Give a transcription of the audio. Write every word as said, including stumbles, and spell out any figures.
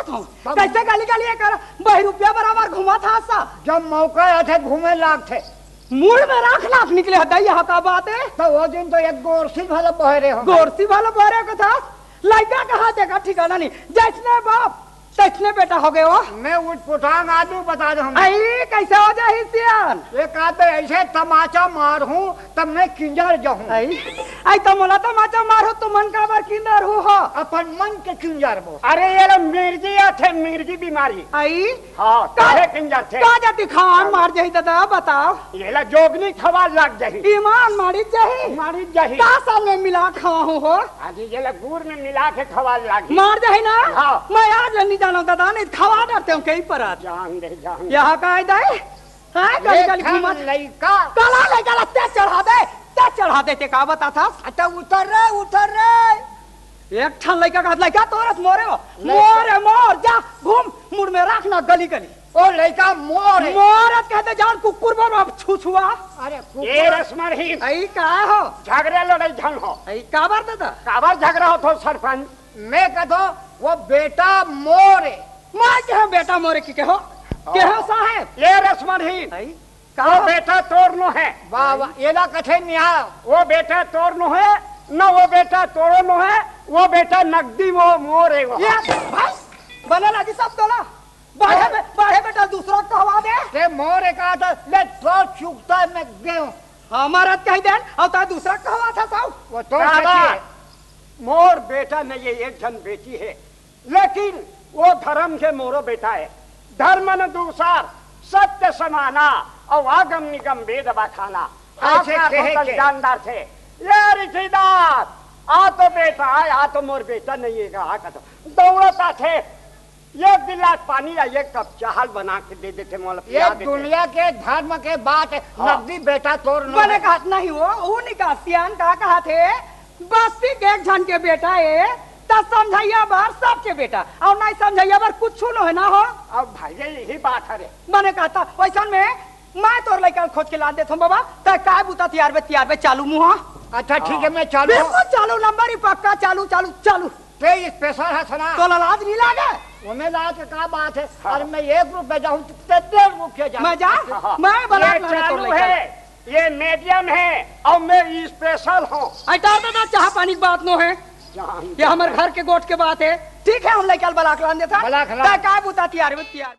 कइसे गली गली ये कर बहिरुपिया बराबर घूमत हस? जब मौका आथे घूमे लागथे। मुड़ में राख नाक निकले हस, दई, यह का बात हे? त ओ दिन तो एक गोरसी भला बहरे हो। गोरसी भला बहरे कथस? लइका कहाँ देखा ठिकाना नहीं, जइसने बाप तइसने बेटा हो गे ओ। मैं उटपुटांग आदमी बता दे हम। अई, कइसे हो जाही सियान? एक आध अइसे तमाचा मारहूँ, तब मैं किंजर जाहूँ। अई, अई त मोला तमाचा मारहू, तुमन काबर किंजरहू हो? अपन मन के किंजरबो। अरे ये ला मिर्गी आथे, मिर्गी बीमारी। अई? हाँ, का, काहे किंजरथे? का जाति खान मार जाही दादा, बताव। ये ला जोगनी खवाल लाग जाही। ईमान मारिच जाही। मारिच जाही। का साल में मिला खवाहूँ हो? आज ये ला गुड़ में मिला के खवाल लाग। मार जाही ना? हाँ। मैं आज ले नहीं जानव दादा, नहीं खवा डरते हो कहीं पर आज। जान दे, जान दे। यह का हे दाई? हाँ, गली एक गली ठन घूमत। लइका। काला लइका ला तें चढ़ा दे, तें चढ़ा दे, तें का बताथस? अच्छा, उतर रे, उतर रे। एक ठन लइका कहत, लइका तोरत मोरे हो। लइका। मोर हे, मोर, जा, घूम, मुड़ में राख ना गली गली। ओ लइका मोर हे। मोर हे त कहते जान कुकुर बर अब छुछुआ। अरे कुकुर। ए रसमरहीन। अई का हो? झगड़े लड़ई झन हो। अई काबर दादा? काबर झगड़ा होथो सरपंच? मैं कथों, ओ बेटा मोर हे। मैं कहेंव बेटा मोर हे कि कहेंव? हाँ। कहेंव साहेब? ए रसमरहीन। अई, का ओ हो? बेटा तोर नोहे। वाह, वाह, एला कथे निहार। ओ बेटा तोर नोहे, न ओ बेटा तोरो नोहे, ओ बेटा नगदी ओ मोर हे ओ। ये भाई, बने लागी सब तोला। बाढ़े बे-, बाढ़े बेटा दूसरा कहवा दे। तें मोर हे कहा था, ले तो चुकता मैं गेंव। हमारा कहि देन, अउ तैं दूसरा कहवाथस। ओ तो दादा, सच्चे। मोर बेटा नहीं हे, एक झन बेटी हे, लेकिन ओ धरम के मोरो बेटा हे। धरम अनुसार सत्य समाना अउ आगम निगम भेद बखाना। अइसे आकार कहे होतल के। जानदार थे। ये रिठीदार, आ तो बेटा, आ तो मोर बेटा नहीं हे, कहा कथों। दउड़त आथे, एक गिलास पानी या एक कप चाहा ल बना के दे देथे, मोला पिया ये देथे। दुनिया के धरम के बात हे, हाँ। नगदी बेटा तोर नोहे। बने कहत नहीं ओ, ऊ नहीं कहा, सियान का कहत हे, बस्ती के एक झन के बेटा हे, त समझइया बर सबके बेटा, अउ नहीं समझइया बर कुछु नोहे ना हो। अब भाई ये यही बात हे रे। बने कहत, वइसन में मैं तोर लइका ल खोज के लान देथों बाबा, तैं काय बुता तियारबे, तियारबे, चालू मुहा। अच्छा ठीक हे, मैं चालू। बिल्कुल चालू, नंबर ही पक्का, चालू, चालू, चालू। तें स्पेशल हस ना? तोला लाज नहीं लागे? ओमे लाज के का बात हे? हाँ। अरे मैं एक रुपया जाहूँ, तें डेढ़ रुपया जा। मैं जा? हाँ, हाँ। मैं बलात ये लाने तोर चालू लइका हे, ये मीडियम हे, अउ मैं स्पेशल हूँ। अई टार दादा, चाहा पानी के बात नोहे। जान ये हमर घर के गोठ के बात हे। ठीक हे, हम लइका ल बलाक लान देथन। बलाक लान। तैं काय बुता तियारबे, तियार।